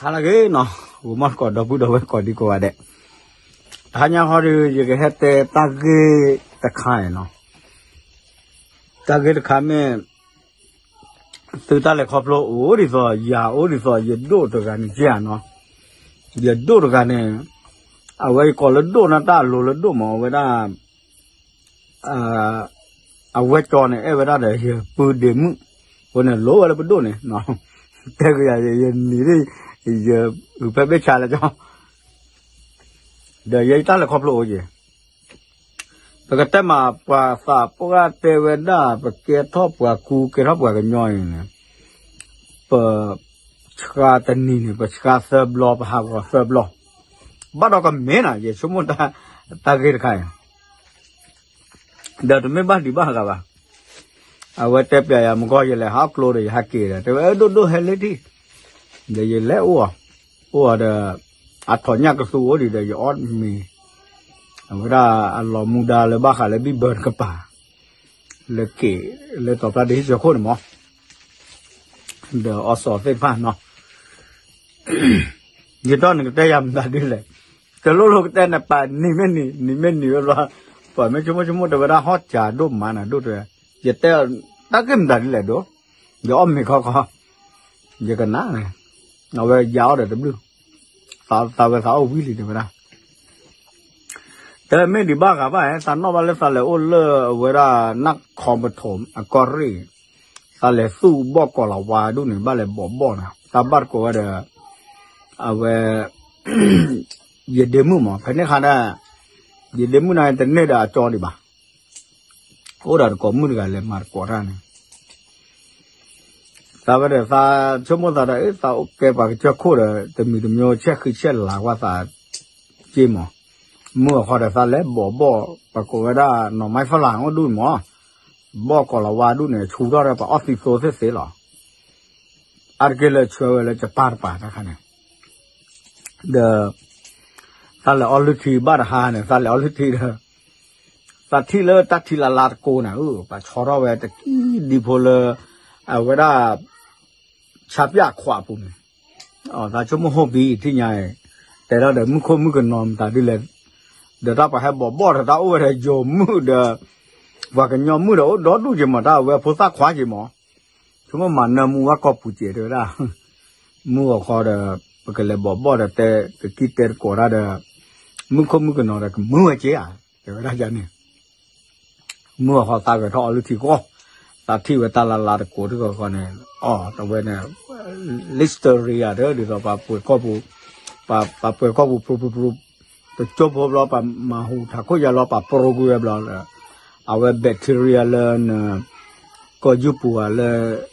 ဟါလၢအဂ့ၤနီၤ, ဂီၤမီၢ်သကိး ဒီပုၢ်ဒီဝဲၢ်ကိးဒံကိးဂၤဒဲး, တဟါညါဃီဒီး ယကဟဲတဲတၢ်ဂ့ၢ်တခါန့ၣ်နီၤ, တၢ်ဂ့ၢ်တခါမ့ၢ် သုတၢ်လဲၤခီဖျိအိၣ်ဒ်သိး ယၤအိၣ်ဒ်သိး ယဒိၣ်တဂၤန့ၣ်က့ဧါနီၤ, ယဒိၣ်တဂၤန့ၣ် အဝဲယကိးလၢဒိၣ်နီၤ တၢ်အလိၤလၢဒိၣ်မး အဝဲဒၣ် အဝဲကၠီန့ၣ် အဲၣ်ဝဲဒၣ်ဒီး ယပုၢ်ဒ့မုၣ်, အဃိန့ၣ် လိၣ်ဝဲလၢပဒိၣ်န့ၣ်, တဲကယၤ ယနံၤဒ် ယဂုာ်ဖဲဘ့ၣ်ဆါလၢကၠီ, ဒီးယတၢ်လဲၤခီဖျိအိၣ်က့ၤ, ပကတဲမး ပှၤသးပှၢ်တဲဝဲဒၣ် ပကဲထီၣ်ပှၤကူ ကဲထီၣ်ပှၤကညီအံၤန့ၣ် ပဆှါတနံၤန့ၣ် ပဆှါသၢဘျီ ပဟးဂီၤသၢဘျီ, ဘၣ်ဒီးကမ့ၢ်နၤ ယဆိကမိၣ် တၢ်ဂ့ၢ်တခါအံၤ ဒီးတမ့ၢ်ဘၣ်ဒံးဘၣ်ဂၤဘၣ်, အဝဲတဲပျးယၤ မုၢ်ဂီၤ ယလဲၤဟးကျိဒီး ယဟဲက့ၤဒီး တဲဝဲ အၢ ဒိၣ်ဒိၣ်ဟဲလၢထံၣ်, ဒီးယလဲၤအိၣ်အီၤ, အိၣ်အီၤဒီး အထီၣ်ညၣ်ကသူအိၣ်ဒံးဒီး ယအီၣ်မ့ၤ, အဝဲဒၣ်အလီၤမူဒါလၢဘၣ်ဃးလၢဘံၣ်ဘၢတကပၤ လၢက့ၤ လၢတီၤပျၢ်ဒ့ဟံၣ်ဆၢခိၣ်န့ၣ်မး, ဒီးအီၣ်စီၤသ့ၣ်တဖၣ်နီၤ, ယတီၢ်နကတဲယၤမတၤဒ်လဲၣ်, တလိၣ်လိၣ်ကတဲနပာ် နံၤမ့ၢ်နံၤ နံၤမ့ၢ်နံၤဝဲဘျီ, ပှၤမ့ၢ်ဆိကမိၣ်ဆိကမိၣ်တဲဝဲဒၣ် ဟီၣ်စၢ်ဒိၣ်မးနၤဒိၣ်တဲ, ယတဲတၢ်ဂ့ၢ်မတၤဒ်လဲၣ်ဒိၣ်, ယအီၣ်မ့ၤခီခီ, ယကနၣ်န့ၣ်, အဝဲယၤအီၣ်ဒီးတဘျုး, သးဝဲသးအိၣ်ဝံၤလံတဲဝဲဒၣ် တမ့ၢ်ဒံးဘၣ်ဂၤဘၣ် သးနီၣ်ဘၣ်လၢသးလဲၤအိၣ်လၢအဝဲဒၣ် နၢ်ခီပထိၣ်အကီၢ်ရ့ၣ်, သးလဲၤသူၣ်ဘီၣ်ကီၤလၤဝါဒူၣ်န့ၣ် ဘၣ်လဲၤဘိးဘီၣ်နၤ သးဘၣ်တကိးဝဲဒီး အဝဲ ယဒ့မုၣ်မး ဖဲန့ၣ်ခါဒၣ် ယဒ့မုၣ်န့ၣ် တန့ၢ်ဒီးအကၠီဒံးဘၣ်, အိၣ်ဒီးတကိးမုၣ်တဂၤလဲၤမၤတကိးတၢ်န့ၣ် သးဝဲဒီးသးဆိကမိၣ်သးဒီး သးအိၣ်ကဲပှၤကစၢၢ်ခိၣ်ဒီး တမံၤတမံၤဆဲးဃံဆဲးလၤဝဲသးက့မး, မုၢ်အဃီဒီးသးလဲၤဘိးဘီၣ် ပကိးဝဲဒၣ် နီၢ်မါဖလၢ်အိၣ်ဒူၣ်န့ၣ်မး, ဘီၣ်ကီၤလၤဝါဒူၣ်န့ၣ် ဆူထီၣ်ဒီးပှၤအီၣ်သံသိသ့ၣ်သ့လီၤ, အါတက့ၢ်လၢဆှၢဝဲလၢကပၢ်တပၤတခါန့ၣ် ဒီး သးလဲၤအီလုၢ်ထံဘၣ်တဟါန့ၣ် သးလဲၤအီလုၢ်ထံဒီး သးထံၣ်လၢတၢ်ထံလါလါတကိးန့ၣ် ပှၤဆီထီၣ်ဝဲတကံၢ်ဒံဖိလၢ အဝဲဒၣ် ဆါပၠၣ်ခွးအပူၤန့ၣ်, သးဆိကမိၣ်ဟိၣ်ဘံထံၣ်ညါအံၤ, တဲထီၣ်ဒီးမုၢ်ခိၣ်မုၢ်ကနီၤမတၤဒ်လဲၣ်, ဒီးတၢ်ပှၤဟဲဘိးဘီၣ်ဒီးတၢ်အိၣ်ဝဲဒီးယိၤမုၣ်ဒီး ပှၤကညီမုၣ်ဒီးအိၣ်ဒီဒူၣ်က့ၤမး တၢ်အဝဲဖိသၣ်ခွါက့ၤမး, ဆိကမိၣ်မၤနၢမူဝဲကီၢ်ပူၤက့ၤတဲဝဲဒၣ်, မုၢ်အဃီဒီး ပကလဲၤဘိးဘီၣ်ဒီးတဲ ကကံၢ်တဲတကိးတၢ်ဒီး မုၢ်ခိၣ်မုၢ်ကနီၤဒီးကမုာ်ဝဲက့ၤဧါ, တဲဝဲဒၣ်န့ၣ် မုၢ်အဃီသးဂဲၤထီၣ်အီလုၢ်ထံဂီၢ်, သးထံၣ်ဝဲတၢ်လါလါတကိးတဂီၤဂီၤန့ၣ်, အီၤတဝဲန့ၣ် လံစတရံယၤဒီး ဒ်သိးပှၤပှဲၤကီၢ်ပူၤ, ပှၤပှဲၤကီၢ်ပူၤ ပြူပြူပြူ, တကၠိဖိဘျီ ပှၤမၤဟူထးခိၣ်ယါလီၤ ပှၤပြူကွံာ်ဝဲဘျီ, အဝဲ bacteria လၢန ကီၢ်ယူၢ်ပူၤဧါလၢ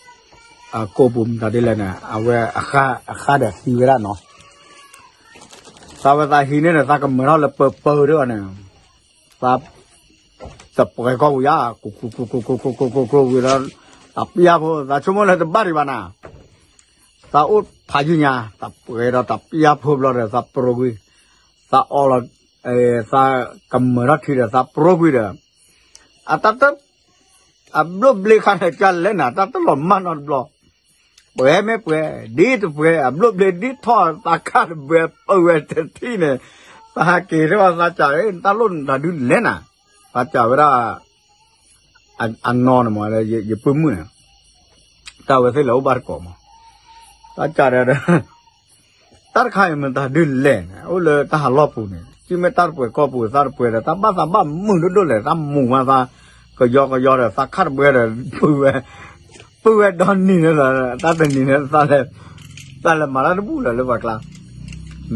အကိာ်ပူၤမတၤဒ်လဲၣ်န့ၣ် အဝဲအဃၢ်ဒီးသံဝဲဒၣ်နီၤ, သးဝဲသးဟံးန့ၢ်ဒီး သးကမၢထီၣ်လၢပၢပၢတဂီၤန့ၣ်, သး တပှဲၤကီၢ်ပူၤယါ, ကိးကိးကိးကိးကိးကိးကိးဝံၤဒီး တပျၢ်ဖိ သးဆိကမိၣ်လၢတဘၣ်ဒံးဘၣ်နၤ, သးအိၣ်ဖးယံာ်ညါ သးပှဲၤဒီးတပျၢ်ဖိဘျီဒီး သးပြူကွံာ်, သးအီလီၤ, သးကမၢထီၣ်ထံဒီး သးပြူကွံာ်ဒီး အတၢ်တ အဘျိၣ်ဘျ့ခါန့ၣ် ကလဲၣ်နၤ တၢ်တလီၤမၢ်နီတဘျီ, ပှဲၤမ့ၢ်ပှဲၤ ဒ်တပှဲၤ အဘျိၣ်ဘျ့ဒ်ထီၣ်သးခၣ်တဘှဲပၢဝဲတထံၣ်န့ၣ်, သးဟးက့ၤထီၣ်သးကး တၢ်လိၣ်နတၤဒုလဲၣ်နၤ, သးကးဝဲဒၣ် အနီၢ်န့ၣ်မး ယပုၢ်မုၣ်န့ၣ်, တၢ်ဝဲသ့ၣ်လဲၤအိၣ်ဘၣ်တကိးမး, သးကးဒီး တၢ်တခါအံၤမတၤဒုလဲၣ်န့ၣ် အိၣ်လၢတၢ်ဟးလီၢ်ပူၤန့ၣ် ကမ့ၢ်တၢ်တပှဲၤကီၢ်ပူၤ သးတပှဲၤဒီး တၢ်ဘၣ်သးဘၣ်မုာ်ဒိၣ်ဒိၣ်လဲၣ် တၢ်မူၤမးသး ကယီကယီဒီး သးခၣ်တဘှဲဒီး ပုၢ်ဝဲ ပုၢ်ဝဲဒီနံၤန့ၣ်လီၤ တၢ်တနံၤန့ၣ် သးလဲၤမၤတၢ်တဘူၣ်လၢၤလၢပှၤကျါ,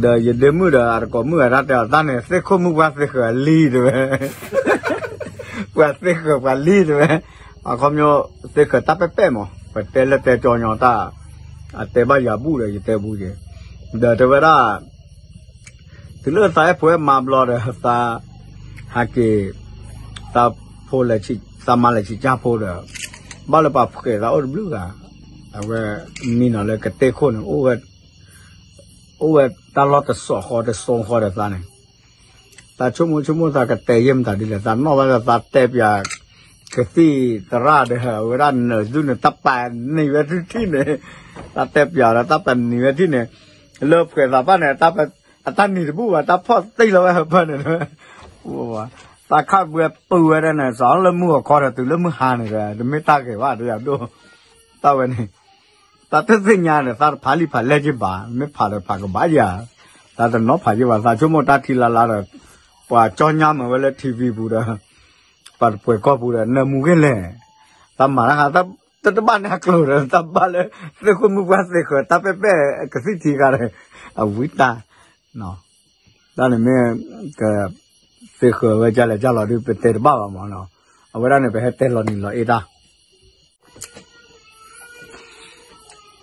ဒီးယဒ့မုၣ်ဒီး အတကိးမုၣ်အတၢ်တဲအီၤ သးန့ၣ် သ့ၣ်ခိၣ်မုၣ်ပှၢ်သ့ၣ်ဃၢၤလံတဲဝဲ ပှၤသ့ၣ်ဃၢၤပှၤလံတဲဝဲ, အခီပညီ သ့ၣ်ဃၢၤတၢ်ပဲာ်ပဲာ်မး ပတဲလၢတဲကၠီညီတၢ်, အတဲဘၣ်ယၤဘူၣ်ဒီး ယတဲဘူးက့ၤ, ဒီးတဲဝဲဒၣ် တုၤလၢသးအဲၣ်ဖိအဲၣ်မါဘျီဒီး သးဟးက့ၤ, သးဖိလဲၤ, သးမါလဲၤဆံးကၢ်ဖိဒီး ဘၣ်လၢပှၤဖှဲးသးအိၣ်တဘျုးဂၤ, အဝဲမံနီၤလၢကတဲခိၣ်န့ၣ် အိၣ်ဝဲတၢ်လီၢ်တစိၤဃီတစိၤဃီဒီးသးန့ၣ်, သးဆိကမိၣ်ဆိကမိၣ်သးကတဲယဲၢ်မတၤဒ်လဲၣ် သးနီၣ်ဘၣ်လၢသးတဲပၠး ကသံၣ်သရၣ်ဒီး အဝဲဒၣ်နၢၤဒုၣ်န့ၣ် တၢ်ပာ်နံၤဝဲထံထံန့ၣ်, သးတဲပၠးဒီးတၢ်ပာ်နံၤဝဲထံန့ၣ်, လၢဖှဲးသးပှၢ်န့ၣ်, အတၢ်နံၤတဘူၣ်ဘၣ်, တၢ်ဖီၣ်သံလီၤဝဲဟၢဖၢန့ၣ်, သးခးဘှဲပုၢ်ဝဲဒၣ်န့ၣ် စးလၢမုၢ်အီၤခီဒီး တုၤလၢမုၢ်ဟါန့ၣ်ဒီး တမ့ၢ်တၢ်ဂ့ၤဘၣ် တယၤဒိၣ်, တၢ်ဝဲန့ၣ်, တၢ်တသ့ၣ်ညါန့ၣ် သးတဖးလံာ်ဖးလဲၢ်က့ၤဘၣ်, မ့ၢ်ဖးဒီးဖးကဘၣ်ယၤ, သးတနီၤဖးက့ၤဘၣ်, သးဆိကမိၣ်တၢ်ထံလါလါဒီး ပှၤကၠီညါမၤဝဲလၢ ထံၣ်ဝံၣ် ပူၤဒီး ပှၤတပှဲၤကီၢ်ပူၤဒီး နၢမူဂ့ၢ်လဲၣ်, တၢ်မၤတၢ်ဃး တတဘၣ်န့ၣ်အကျိၤဒီး တၢ်ဘၣ်လၢ သုးခိၣ်မုၢ်ပှၢ်သ့ဃၢၤ တၢ်ပဲာ်ပဲာ်ကသံၣ်ထံခါဒီး အဝံတၢ်, တၢ်န့ၣ်မ့ၢ် ကသ့ဃၢၤဝဲကလဲၣ်ကလီၤဒုး ပတဲတဘၣ်ဘၣ်မးနီၤ, အဝဲဒၣ်န့ၣ် ပဟဲတဲလီၤနံၤလီၤအ့တၢ်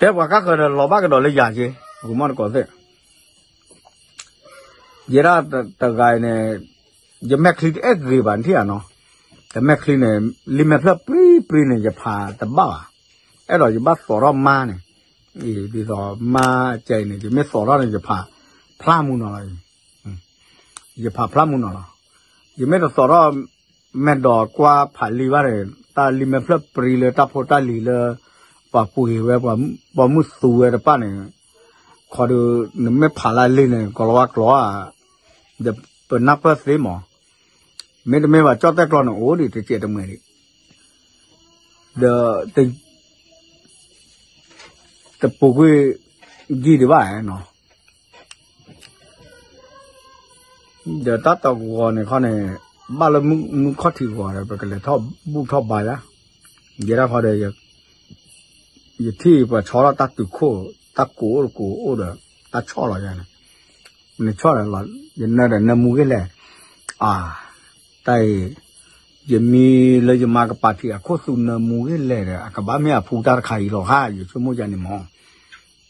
တဲပှၤကါဃၢၤဒီးလီၤဘၣ်ကဒီးလၢယၤက့, ဂူၤမီၢ်တကိးသ့ၣ်, ယဲဒၣ်တဂၤအံၤန့ၣ်, ယမဲာ်ချံတအဲၣ်ဂ့ၤဘၣ်နထံၣ်ဧါနီၤ, တမဲာ်ချံန့ၣ် လံာ်မဲာ်ဖျၢၣ်ပြံပြံန့ၣ် ယဖးတဘၣ်ဘၣ်, အဲၣ်ဒိးယဘၣ်သိးထီၣ်မါန့ၣ်, ဒ်သိးမါကဲအံၤန့ၣ် ယမ့ၢ်သိးထီၣ်န့ၣ် ယဖးဖျါမူနီၤလီၤ, ယဖးဖျါမူနီၤလီၤ, ယမ့ၢ်တသိးထီၣ် မဲာ်ဒိးကွၢ်ဖးလံာ်ဘၣ်န့ၣ် တၢ်လံာ်မဲာ်ဖျၢၣ်ပြံလၢတၢ်ဖိတၢ်လံၤလၢ ပှၤပှ့ၤဝဲ ပှၤမုၢ်သူဝဲတဖၣ်န့ၣ်, ခီဒီး နမ့ၢ်ဖးလၢလံာ်န့ၣ် ကလီၤဝါကျိၤဧါ, ဒီးပနၢ်ပၢၢ်သ့မး, မ့တမ့ၢ်ဘၣ် ကၠီၣ်တဲၣ်ကျီန့ၣ် အိၣ်ဒံးတစဲးတမှဲၤဒံး, ဒီး တပူၤကွံာ်ဂံၢ်ဒံးဘၣ်နီၤ, ဒီးတၢ်တဂီၤန့ၣ်ခီန့ၣ်, ဘၣ်လၢမုၢ်ခီၣ်ထံးဂီၤဒီး ပကလဲၤထီၣ်ဘူၣ်ထီၣ်ဘါယါ, ယဲဒၣ်ခီဒီး ယထံၣ်ပှၤဆီထီၣ်တၢ်တုၤခိၣ်, တၢ်ကိးအိၣ်တကိးအိၣ်ဒီး တၢ်ဆီၣ်လီၤယါန့ၣ်, နဆီၣ်ဒီး ယနၢဒီးနၢမူဂ့ၢ်လဲၣ်, အါ, တၢ်အံၤ, ယမံလၢယမါကပာ်ထံးအခိၣ်သူနၢမူဂ့ၢ်လဲၣ်ဒီး အကဘၣ်မ့ၢ်အဖူတၢ်တခါအံၤလီၤဧါ, ယဆိကမိၣ်ယါန့ၣ်မး,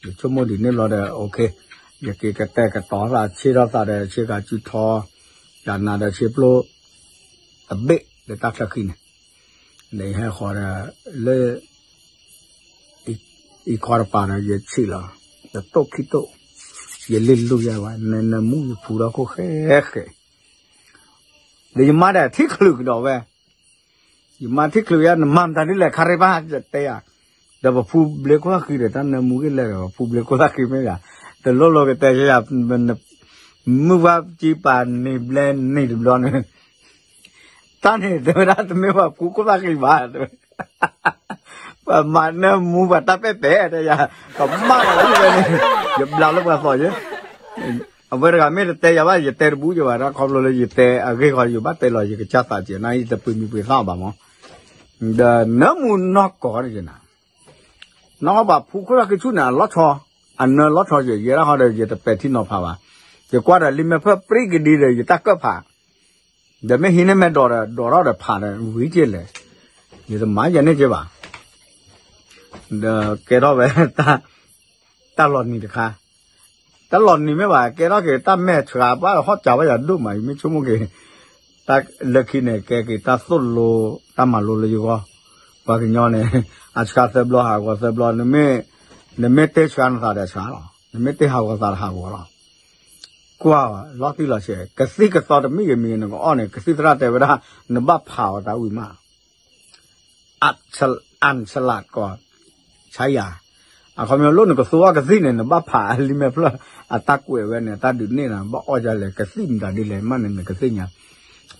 ယဆိကမိၣ်ဒ်န့ၣ်လီၤဒီး ယက့ၤကတဲာ်ကတီၤသး ဆ့ထီၣ်သးဒီးဆ့ကၤစုထီ, ယနၤဒီးဆ့ပျိ တဘ့ၣ်လၢတၢ်ချၢခံန့ၣ်, ဒီးယဟဲဃီၤဒီး လၢ အံၤခီတပၤဒီး ယဆံးလီၤ, တတိၢ်ခံတိၢ်, ယလ့ၢ်လူၤယၤဝဲ နနၢမူယဖူထီၣ်ခိၣ်ဃဲဃဲ, ဒီးယမါဒီးထံၣ်ချုးကဒီးဝဲ, ယမါထံၣ်ချုးယါ နမၤမတၤဒ်လဲၣ် ခါရ့ၣ်ဘၣ် ယတဲယၤ, ဒီးပဖူဘျ့ခိၣ်သၣ်ဃံဒီး တၢ်နၢမူဂ့ၢ်လဲၣ်ဒီး ပဖူဘျ့ခိၣ်သၣ်ဃံမ့ၢ်ယၤ, တလိၣ်လိာ်ကတဲယၤ, မုၢ်ဝါကံပာ်န့ၢ်ဘျဲန့ၢ်တဘျီန့ၣ်, တၢ်န့ၣ်တဲဝဲဒၣ် တမ့ၢ်ပှၤဖူခိၣ်သၣ်ဃံဘၣ်, ပှၤမၤနၢမူပှၤတၢ်ပဲာ်ပဲာ်တဲယၤ, ကမၣ်လီၤဝဲန့ၣ်, ယဘျးလၢပှၤသီၣ်ယဲ, အဝဲတဂၤမ့ၢ်တတဲယၤဘၣ် ယတဲတဘူးယဘၣ် တၢ်ခီဖျိလၢယတဲအဂ့ၢ်ဃီ ယဘၣ်တဲလီၤ ယကစၢ်သးကဲးနၤ ယတပှ့ၤမံၤပှ့ၤသၣ်ဘၣ်မး, ဒီးနၢမူနီၢ်ကီၢ်န့ၣ်ကဲးနၤ, နီၢ်ကီၢ်ပှၤဖူခိၣ်သၣ်ဃံဆူၣ်န့ၣ် အလီၤဆီ, အနၢလီၤဆီယဲ ယဲဒၣ်ဃီဒီး ယတပဲာ်ထံနီၤဖးဘၣ်, ယကွၢ်ဒီးလံာ်မဲာ်ဖျၢၣ်ပြံကဒံဒီး ယတၢ်ကၢၣ်ဖး ဒီးမ့ၢ်ဟံးန့ၢ်မဲာ်ဒိးဒီး ဒိးထီၣ်ဒီးဖးဒီး ဝံၤက့ၤလဲၣ်, ယတမၤယဲန့ၣ်က့ၤဘၣ်, ဒီးကဲထီၣ်ဝဲ တၢ်လီၤနံၤတခါ, တၢ်လီၤနံၤမ့ၢ်ဘၣ် ကဲထီၣ်က့ၤ တၢ်မဲာ်ဆှးဘၣ်ဟီၣ်စၢၤဘၣ်ယၤဒိၣ်မး ယမ့ၢ်ဆိကမိၣ်က့ၤ, တၢ်လၢခံန့ၣ် ကဲက့ၤတၢ်သိၣ်လိ တၢ်မၤလိလၢယဂီၢ်, ပှၤကညီန့ၣ် အဆှးသၢဘျီဟးဂီၤသၢဘျီ, နမ့ၢ်တဲဆှးနသးဒီးဆှးလီၤ, နမ့ၢ်တဲဟးဂီၤသးဒီးဟးဂီၤလီၤ ကွၢ်လီၤတံၢ်လီၤဆဲး ကသံၣ်ကသီတမံၤဂ့ၤမံၤဂ့ၤ နကအီၣ်န့ၣ် ကသံၣ်သရၣ်တဲဝဲဒၣ် နဘၣ်ဖးအီၤတၢ်ဝံၤမး, အၣ်ဆလးကီး ဆါယၤ, အခီပညီလၢနကသူအီၣ်ကသံၣ်န့ၣ် နဘၣ်ဖးလံာ်မဲာ်ဖျၢၣ် အတၢ်ကွဲးဝဲန့ၣ် တၢ်ဒုးန့ၢ်နၤ ဘၣ်အီၣ်ဒ်လဲၣ် ကသံၣ်မတၤဒ်လဲၣ် မ့ၢ်န့ၣ်နကသ့ၣ်ညါ,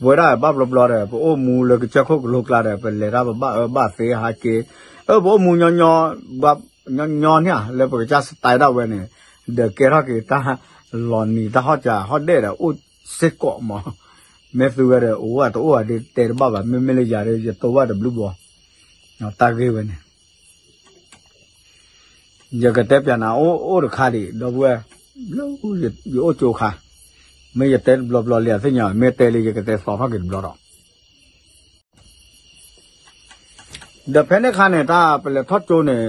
ပဝဲဒၣ်ဘၣ်ဘျီဘျီဒီး ပအိၣ်မူလၢကစၢၢ်ခိၣ်ကလိကျါဒီး ပလဲၤတၢ်ပဘၣ်အၢဘၣ်သီဟးက့ၤ, အၢ ပအိၣ်မူညီညီ ညီညီန့ၣ်ဧါ လၢပကစၢ် style ဒၣ်ဝဲန့ၣ်, ဒီးကဲထီၣ်က့ၤတၢ်လီၤနံၤ တၢ်ဟီၣ်စၢၤဟီၣ်ဒဲၣ်ဒီး အိၣ်စ့ၢ်ကီးမး, မ့ၢ်သုဝဲဒီး အိၣ်ဝဲတအိၣ်ဝဲဒ်တဲတဘၣ်ဘၣ်, မ့မ့ၢ်လၢယၤဒီး ယတိၢ်ဘၣ်တဘျုးဘျီ, တၢ်ဂ့ၢ်ဝဲန့ၣ် ယကတဲပျးနၤ အိၣ်အိၣ်တခါဒံး ဒီပုၢ်ဝဲၢ်, လၢယအိၣ်ကၠိခါ, မ့ၢ်ယတဲတဘျီဘျီလံ အသ့ၣ်ညါ မ့ၢ်တဲလံ ယကတဲသီထီၣ်က့ၤတဘျီဒီး ဒီးဖဲန့ၣ်ခါန့ၣ် တၢ်ပလဲၤထီၣ်ကၠိန့ၣ်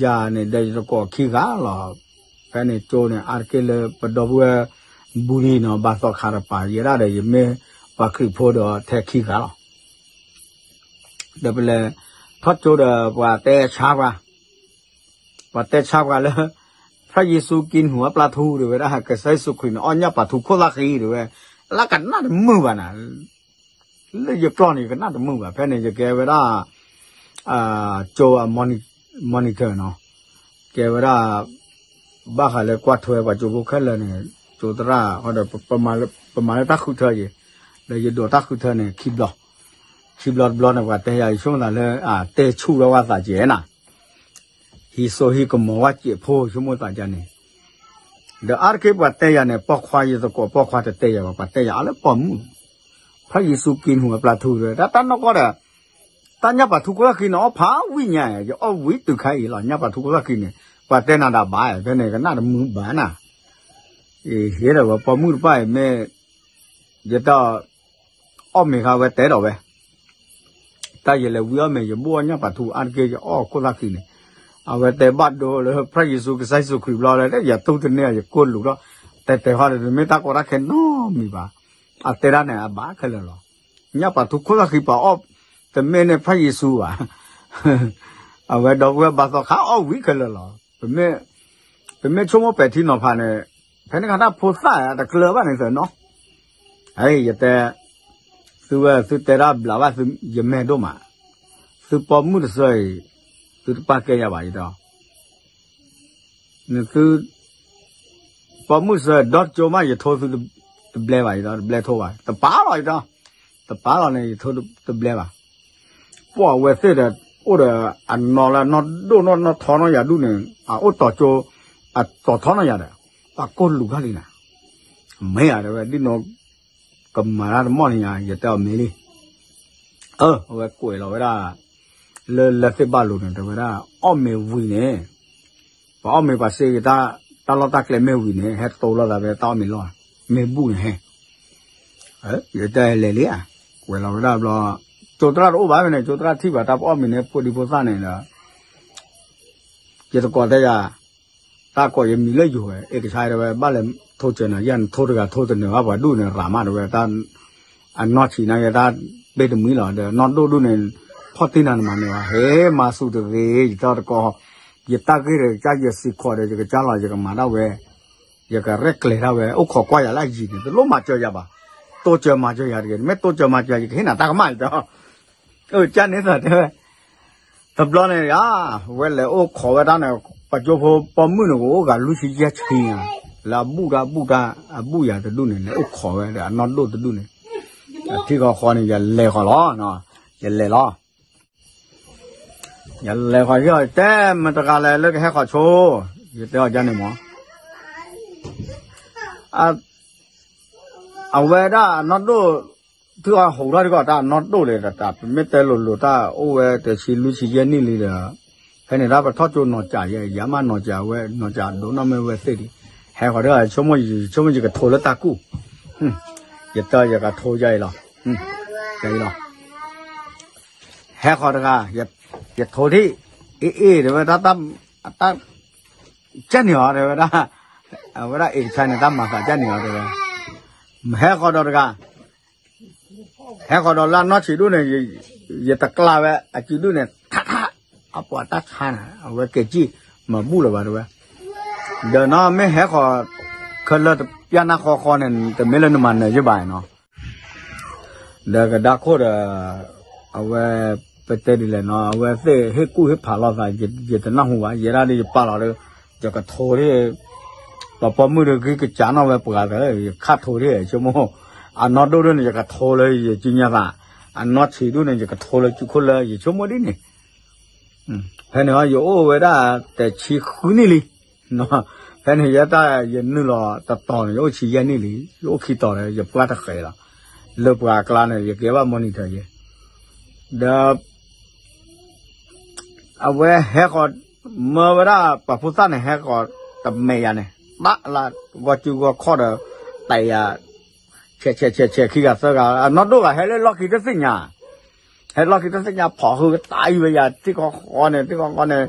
ယၤန့ၣ်ဒီးယသကိးခံဂၤလီၤ. ဖဲန့ၣ်ကၠိန့ၣ် အါတက့ၢ်လၢပဒီပုၢ်ဝဲၢ် ဘူၣ်ဒံနီၤ ဘၣ်သီခါတပၤ ယဲဒၣ်ဒီးယမ့ၢ်ပှၤခရံာ်ဖိဒီးထဲခံဂၤလီၤ. ဒီးပလဲၤထီၣ်ကၠိဒီးပှၤတဲဆါပှၤ, ပှၤတဲဆါပှၤလၢ ဖဲယ့ၣ်ၡူးကံၣ်နူၤအပျၢ်ထူတဲဝဲဒၣ် ကစၢ်ယ့ၣ်ၡူးခရံာ်န့ၣ် အီၣ်ညၣ်ပာ်ထူခိၣ်သၣ်ဃံတဲဝဲ, လၢကနၣ်တမုာ်ဘၣ်နၤ လၢယကျီၢ်န့ၣ် ယကနၣ်တမုာ်ဘၣ်. ဖဲန့ၣ် ယကဲဝဲဒၣ် ကၠိအ monitor နီၤ, ကဲဝဲဒၣ် ဘၣ်ဃးလၢကွၢ်ထွဲပှၤကၠိဖိခဲလၢာ်န့ၣ် ကၠိသရၣ်ဃီဒီး ပမၤလၢတၢ်ဃုထၢယံၤ, ဒီးယဒိးတၢ်ဃုထၢန့ၣ် ခံဘျီ, ခံဘျီတဘျီန့ၣ် ပှၤတဲယၤ ယဆိကမိၣ်သးလၢ တဲဆူၣ်ဝဲဝဲသးကဲနၤ, ဟံးစိဟံးကမီၤဝဲစဲးဖိ ဆိကမိၣ်သးကန့ၣ်, ဒီးအါတက့ၢ်ပှၤတဲယၤန့ၣ် ပိာ်ခွါယသကိးပိာ်ခွါတတဲယၤဘၣ် ပှၤတဲယၤအါလၢပိာ်မုၣ်, ဖဲယ့ၣ်ၡူးက့ၤနုာ်ဝဲပျၢ်ထူဒီး တၢ်တၢ်နီၢ်ကီၢ်ဒီး တၢ်ညၣ်ပာ်ထူခိၣ်သၣ်ဃံန့ၣ် အီၣ်ဖးဝံၣ်ညါ ယအီၣ်ဝံၣ်တုၤခါအံၤလီၤ ညၣ်ပာ်ထူခိၣ်သၣ်ဃံန့ၣ် ပှၤတဲနၤဒၣ်ဘၣ် ဖဲန့ၣ်ကနၣ်တမုာ်ဘၣ်နၤ, ဟ့ၣ်ဒီးဝဲပိာ်မုၣ်တဖၣ်အံၤမ့ၢ် ယတၢ် အီၣ်မ့ၤဃါဝဲတဲဒီးဝဲ တၢ်ယလဲၤဝံအီၣ်မ့ၤ ယဘိၣ်အီၣ်ညၣ်ပာ်ထူအါတက့ၢ် ယအီၣ်ခိၣ်သၣ်ဃံန့ၣ်, အဝဲတဲဘၣ်ဒိလၢ ဖဲယ့ၣ်ၡူးကစၢ်ယ့ၣ်ၡူးခရံာ်ဘျီလၢ ယတူၢ်တန့ၢ် ယကိၢ်လူၤဒီး တဲတဲဃီဒီး တမ့ၢ်တၢ်ကီတၢ်ခဲနီတမံၤဘၣ်, အတဲဒၣ်န့ၣ် အဘၣ်ခဲလၢာ်လီၤ, ညၣ်ပာ်ထူခိၣ်သၣ်ဃံပှၤအီၣ် တမ့ၢ်န့ၣ်ဖဲယ့ၣ်ၡူးဘၣ် အဝဲဒီပုၢ်ဝဲၢ်ဘါသီခါအီၣ်ဝံၣ်ခဲလၢာ်လီၤ, ပမ့ၢ်ဆိကမိၣ်ပဲာ်ထံနီၤဖးန့ၣ်, ဖဲန့ၣ်ခါတၢ်ဖိသၣ်တကျၢၤဘၣ်န့ၣ်သနီၤ, ယတဲ, သုဝဲသုတဲဒၣ်ဘျးဘၣ်သုယမဲာ်ဒိၣ်မး, သုပိာ်မုၣ်တစၢအံၤ, သုတပာ်ကဲယၤဘၣ်ယတဲ, သု ပိာ်မုၣ်စၢဒီတကၠိမး ယထိသုတဘျဲဘၣ် ယတဘျဲထိဘၣ် တပာ်လီၤယတဲ, တပာ်လီၤန့ၣ် ယထိတဘျဲဘၣ်, ပှၤဝဲသ့ၣ်ဒီး အိၣ်ဒီးအနီၢ်လၢအနီၢ်ဒိၣ်နီၢ်နီၢ်ထီနီၢ်ယၤဒူၣ်န့ၣ် အအိၣ်တီၤကၠိ, အတီၤထီနီၢ်ယၤဒီး ပှၤကိၢ်လူၤထီၣ်လံနၤ, မ့ၢ်ဧါတဲဝဲ ဒ်နီၢ် ကမၤတၢ်တမီၢ်န့ၣ်ညါ ယတဲအီၤမ့ၢ်လံ, အဝဲကွဲးလီၤဝဲဒၣ် လၢလၢသ့ၣ်ဘၣ်လိၤန့ၣ် တဲဝဲဒၣ် အီၣ်မ့ၤဝံၤန့ၣ်, ပှၤအီၣ်မ့ၤပှၤစ့ဂ့ၤ တၢ်လီၢ်တၢ်ကျဲမ့ၢ်ဝံၤန့ၣ် ဟဲတိလီၤသးဖဲတၢ်အီၣ်မ့ၤလီၢ်, မ့ၢ်ဘူၣ်န့ၣ်ဟဲ, ယတဲလဲၤလံဧါ, ကွဲးလီၤဝဲဒၣ်ဘျီ, ကၠိသရၣ်တအိၣ်ဘၣ်ဖဲန့ၣ် ကၠိသရၣ်ထံၣ်ဘၣ်တၢ်ပအီၣ်မ့ၤန့ၣ် ဖိဒံဖိသၣ်န့ၣ်ဒီး ယသကိးတဲယၤ, တၢ်ကိးယမံၤလၢယိၤဝဲ အဲကဆါတဲဝဲ ဘၣ်လဲၤထိစၢၤနၤ ယၤနထိတဂၤထိတနၢၤဘၣ်ပှၤဒူၣ်န့ၣ် ရၤမးတဲဝဲ, အနီၢ်ဆံးနၤယဲတၢ်ဘ့ၣ်တမှံၤလီၤ ဒီးနီၢ်ဒိၣ်ဒူၣ်န့ၣ် ဖီၣ်တ့ၢ်နၤနမၤန့ၢ်ဘၣ် ဟ့ၣ်မၤဆူၣ်တဂ့ၤ ယတၢ်တကိး, ယတၢ်ဂ့ၢ်ဒီးကစၢ်ယစံးခီၣ်ဒီး ယကစၢ်လီၤ ယကမၤဒၣ်ဝဲ ယကရဲၣ်ကျဲၤဒၣ်ဝဲ အိၣ်ခိးကွၢ်ယၤလၢအယံၤန့ၣ် တလိၣ်မၤစၢၤယၤဘၣ်, တိစၢၤမၤစၢၤယၤတဂ့ၤ နမ့ၢ်တိစၢၤမၤစၢၤယၤ ယကဟ့ၣ်နၤတၢ်ကမၣ်ယတဲ, အကၢ်န့ၣ်သးတဲဝဲ တဘျီန့ၣ်ဧါ, ဝဲလဲၤအိၣ်ခိးဝဲဒၣ်န့ၣ် ပှၤကၠိဖိပိာ်မုၣ်န့ၣ် ကအိၣ်ဂၤလွံၢ်ဆံယဲၢ်ဆံဧါ, လၢအဘူၣ်တၢ်ဘူၣ်တၢ် အဘူၣ်ယၤတဒူၣ်န့ၣ် လဲၤအိၣ်ခိးဝဲဒီးအနီၢ်ဒိၣ်တဒူၣ်န့ၣ်, ထံဃီဃီန့ၣ် ယလဲၤဃီၤလီၤ, ယလဲၤလီၤ, ယလဲၤဃီၤယတဲမတၤတဂၤလဲၣ်လၢကဟဲဃီၤဆိ, ယတဲအီၤဒ်န့ၣ်မး အဝဲဒၣ်အနီၢ်ဒိၣ်, ထံဃီဟူးထီၣ်ထံဃီတၢ်အနီၢ်ဒိၣ်လံ တၢ်ပမ့ၢ်တဲလိၤလိၤတၢ်အိၣ်ဝဲတဆံလွံၢ်ဆံယဲၢ်နံၣ်လံဒီး, ဖဲန့ၣ်တၢ်ပထီၣ်ကၠိနီၢ်ကၠးယဲ ယၤမးနီၢ်ကၠးဝဲ နီၢ်ကၠးဒိးနီၢ်မ့ၢ်ဝဲသ့ၣ်ဒံး, ဟဲဃီၤဒီး ဆိကမိၣ်ယကထိလၢတၢ်ကူၣ်, ယတဲယကထိယအံၤလီၤ, ယအံၤလီၤ ဟဲဃီၤတဂၤ, ယထိထံၣ်, အ့ၣ်အ့ၣ်တဲဝဲဒၣ်, တၢ်, ကၢ်န့ၣ်အီၤတဲဝဲဒၣ်, အဝဲဒၣ်အ့ၣ်ကဆါန့ၣ် တၢ်မၤသးကၢ်န့ၣ်အီၤတဲဝဲ, ဟဲဃီၤဒီးတဂၤ, ဟဲဃီၤဒီးလၢအနီၢ်ဆံးဒူၣ်န့ၣ်, ယတကျါဝဲအစုဒူၣ်န့ၣ် ထးထး, အပှၤတၢ်ဆါန့ၣ် အဝဲကဲကံၣ်, မၤဘူၣ်လၢၤဘၣ်တဲဝဲ, ဒီးနီၢ်မ့ၢ်ဟဲဃီၤ, ခဲလၢာ်တပျၢ်နၢ်ဃီဃီန့ၣ် တမ့ၢ်လၢနမၤနၢၤယဘၣ်နီၤ ဒီးကဒါခိၣ်ဒီး, အဝဲ, ပတဲဒ်လဲၣ်နီၤ အဝဲသ့ၣ်ဟ့ၣ်ကူၣ်ဟ့ၣ်ဖးလိာ်သး ယတနၢ်ဟူဘၣ် ယဲဒၣ်ဒီးယပာ်လီၤဒီး, ယကထိဒၣ်, ပှၤပိာ်မုၣ်ဒီးဂံၢ်ကစးနီၣ်ဝဲပှၤသၢ, ယခါထိဒၣ်ဆိကမိၣ်, အနီၢ်ဒိၣ်ဒိၣ်န့ၣ် ယကထိလၢယစုညါသး, အနီၢ်ဆံးဒူၣ်န့ၣ် ယကထိလၢစုခိၣ်လၢယဆိကမိၣ်ဒ်န့ၣ် ဖဲန့ၣ်ယအိၣ်ဝဲဒၣ်တဆံဃုနံၣ်လံ, ဖဲန့ၣ်ယဲတၢ်ယနုာ်လီၤတတီၤန့ၣ် ယအိၣ်ဆံယဲၢ်နံၣ်လံ, ယအိၣ်ခံတီၤဒီး ယပှၢ်တဃဲးလီၤ, လၢပှၤအကျါန့ၣ် ယကဲဘၣ် monitor ယဲ, ဒီး အဝဲဟဲဃီၤ, မၢဝဲဒၣ်ပှၤဖိသၣ်န့ၣ် ဟဲဃီၤတမဲာ်ယၤန့ၣ်, ဘၣ်လၢဂီၤစုဂီၤခီၣ်ဒီး, တယၤ, ဆဲးဆဲးဆဲးဆဲးခံဂၤသၢဂၤ, အနီၢ်ဒိၣ်ဂၤဟဲလၢလီၢ်ခံတသ့ၣ်ညါ, ဟဲလီၢ်ခံတသ့ၣ်ညါ ဖီၣ်ဟုတၢ်အံၤဝဲယၤ ထံကီၢ်ဃီန့ၣ် ထံကီၢ်ဃီန့ၣ်,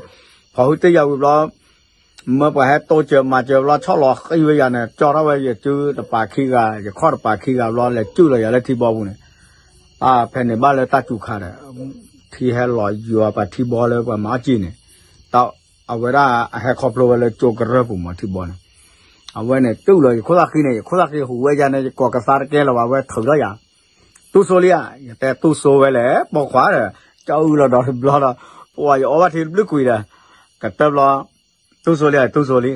ဖီၣ်ဟုတ့ၢ်ယၤဝံၤဘျီ မၢပှၤဟဲတိစၢၤမၤစၢၤဘျီ ဆီၣ်လီၤဃံဝဲယၤန့ၣ် ကၠီထီၣ်ဝဲယစုတပၤခံဂၤ ယခီၣ်တပၤခံဂၤဘျီ လဲၤစုၣ်လီၤယၤလၢထံဘီပူၤန့ၣ်, ဖဲန့ၣ်ဘၣ်လၢတၢ်စူၤခါဒီး, ထံဟဲလီၤယွၤပှၤထံဘီလၢပှၤမၤအီၣ်က့ၤန့ၣ်, အဝဲဒၣ်အဟဲခီဖျိဝဲလၢကၠိကရၢၢ်ပူၤမးထံဘီန့ၣ်, အဝဲန့ၣ်စုၣ်လီၤယခိၣ်သၣ်ဃံန့ၣ် ယခိၣ်သၣ်ဃံဟူးဝဲယၤန့ၣ် ယကိးကသါတကဲလၢၤဘၣ် အဝဲထုးထီၣ်ယၤ တူၢ်စိလံဧါ, ယတဲတူၢ်စိဝဲလဲၣ် ပိာ်ခွါဒီး, ကၠီအုလီၤဒီးတဘျီဒီး, ပှၤယအီၣ်ဘၣ်ထံတဘျုးကွံာ်ဒီး, ကတၢၢ်ဘျီ, တူၢ်စိလံဧါ တူၢ်စိလံ,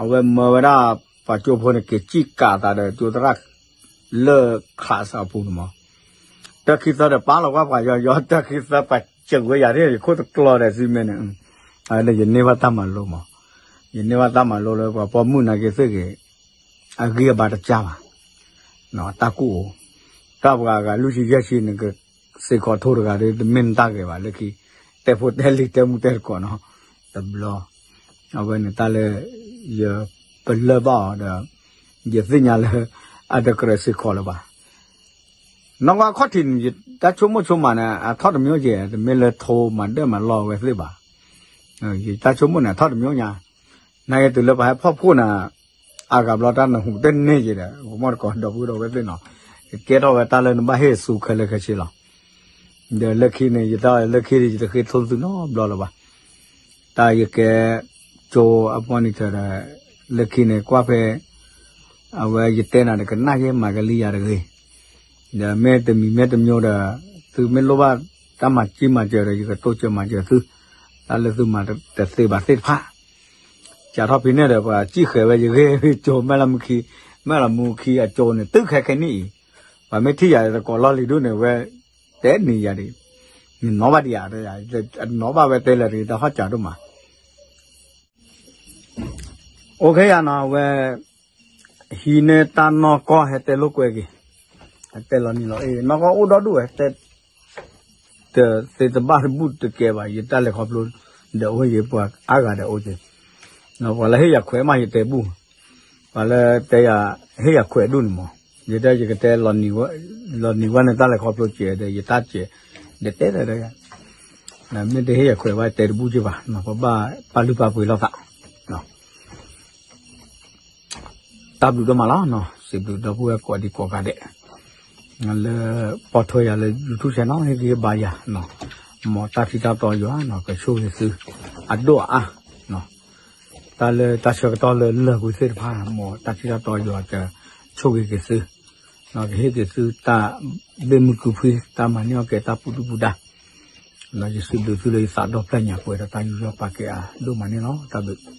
အဝဲမၢဝဲဒၣ် ပှၤကၠိဖိန့ၣ် က့ၤစံၣ်ကးသးဒီးကၠိသရၣ် လၢ class အပူၤန့ၣ်မး, တၢ်ခံသၢဒီးပာ်လီၤကွၢ်ပှၤယီယီ တၢ်ခံသၢ ပှၤစၢၤဝဲယၤ ယခိၣ်တကျီဒီးစုမဲန့ၣ်, ယန့ၢ်ဘၣ်တၢ်မၤလိမး, ယန့ၢ်ဘၣ်တၢ်မၤလိလၢပှၤပိာ်မုၣ်နာ်က့သ့ၣ်ဂ့ၤ အဂံၢ်အဘါတကၢ်ဘၣ်, တၢ်ကူၣ်အိၣ်, တၢ်ပှၤဂၤလွံၢ်ဆံယဲၢ်ဆံ နကစ့ၢ်ကီးထိတဂၤဒီး တမ့ၢ်နတၢ်ဂ့ၤဘၣ် လၢခံ, တဲဖိတဲလံၤတဲမူတဲတကိးနီၤ, တဘျီ, အဝဲန့ၣ်တၢ်လၢ ယပလၢၢ်ဘၣ်အီၤဒီး ယသ့ၣ်ညါလၢ အတကြၢးစ့ၢ်ကီးလၢၤဘၣ် နီၢ်ကီၢ်အခီၣ်ထံးန့ၣ် ယတၢ်ဆိကမိၣ်ဆိကမးန့ၣ် အထီၣ်တမျိုးက့ၤ တမ့ၢ်လၢထိမၤဒၢၣ်မၤလီၢ်ဝဲသ့ၣ်ဘၣ်. ယတၢ်ဆိကမိၣ်န့ၣ် အထီၣ်တမျိုးညါ, နာ်က့တုၤလၢပှၤဟဲဖီၣ်ဖှိၣ်န့ၣ် အဂၤဘျီတၢ်နဟူးတန့ၢ်က့ၤဒီး ကမီၣ်တကိးဒီပုၢ်ဒီဝဲၢ်သ့ၣ်နီၤ, ကဲထီၣ်ဝဲတၢ်လၢနဘၣ်ဟ့ၣ်ဆူခဲလၢာ်ခဲဆ့လီၤ. ဒီးလၢခံန့ၣ် ယတၢ်လၢခံ ယတဃ့ထိသုနီတဘျီလၢၤဘၣ်. တၢ်ယကဲ ကၠိအ monitor ဒီး လၢခံန့ၣ် ကွၢ်ဖဲ အဝဲယတဲနၤဒီး ကနၣ်ယဲမၤကလံယၤတဂ့ၤ, ဒီးမ့ၢ်တမံၤမ့ၢ်တမျိုးဒီး သုမ့ၢ်လိၣ်ဘၣ်တၢ်မၤစံၣ်မၤစၢၤဒီး ယကတိစၢၤမၤစၢၤသု, တၢ်လၢသုမၤတသ့ဘၣ်သ့ၣ်တဖၣ် စးထီၣ်ဖဲန့ၣ်ဒီး ပှၤစံၣ်ဃဲၤဝဲယဂ့ၢ်ကၠိ မဲၢ်လးမူခံ, မဲၢ်လးမူခံအကၠိန့ၣ် တုၤခဲခဲနံၣ်အံၤ, ပှၤမ့ၢ်ထံၣ်ယၤတကိးလီၢ်လံၤဒိၣ်န့ၣ် ဝဲတဲန့ၢ်ယၤဒံး, နနီၣ်ဘၣ်ဒံးဧါ, နီၣ်ဘၣ်ဝဲတဲလၢာ်တဂ့ၤ တၢ်ဟီၣ်စးဒိၣ်မး အိၣ်ခဲယၤနီၤ အဝဲ ဟံးန့ၢ်တၢ်နီၢ်ကီၢ်ဟဲတဲလိာ်ကွဲက့ၤ, ဟဲတဲလီၤနံၤလီၤအ့ နီၢ်ကီၢ်အိၣ်ဒီဒူၣ်ဝဲတဲ တသ့တဘၣ်တဘူၣ်တကဲဘၣ် ယတၢ်လဲၤခီဖျိ ဒီးအိၣ်ယပှၤအါဂၤဒီးအိၣ်က့ၤ, ပှၤလၢဟ့ၣ်ယၤခွဲးမးယတဲဘူၣ်, ပှၤလၢတဲယၤ ဟ့ၣ်ယၤခွဲးဒူၣ်န့ၣ်မး, ယတဲယကတဲ လီၤနံၤဝဲန့ၣ် တၢ်လဲၤခီဖျိစဲးဒီး ယတၢ်စဲး ဒီးတဲဒီး မ့ၢ်တဟ့ၣ်ယၤခွဲးဘၣ်တဲတဘူၣ်က့ၤဘၣ် ပဘၣ်ပာ်လုၢ်ပာ်ပှ့ၤလိာ်သး တၢ်ဘျုးဒိၣ်မးလီၤ, စံးဘျုးဒီပုၢ်ဝဲၢ်ကိးဒံကိးဂၤဒဲး, လၢ ပိာ်ထွဲယၤလၢ YouTube channel ဟ့ၣ်ဂံၢ်ဟ့ၣ်ဘါယၤ, မ်တၢ်ထံတၢ်တီယွၤ ကဆိၣ်ဂ့ၤသု အဒိၣ်အအါ, တၢ်လၢတၢ်ဆၢကတီၢ်လၢလၢာ်ကွံာ်သ့ၣ်တဖၣ် မ်တၢ်ထံတၢ်တီယွၤကဆိၣ်ဂ့ၤက့ၤသု, ကဟ့ၣ်က့ၤသုတၢ်ဘ့ၣ်မုၢ်ကုၢ်ဖှံ တၢ်မၤန့ၢ်အီၣ်ကဲတၢ်ပူၤဒုၣ်ပူၤဒါ, ယစံးဘျုးသုလၢယသးဒီဖျၢၣ်ညါပှဲၤဒီးတၢ်ယူးယီၣ်ပာ်ကဲအါဒိၣ်မးန့ၣ်လီၤ. တၢ်ဘျုး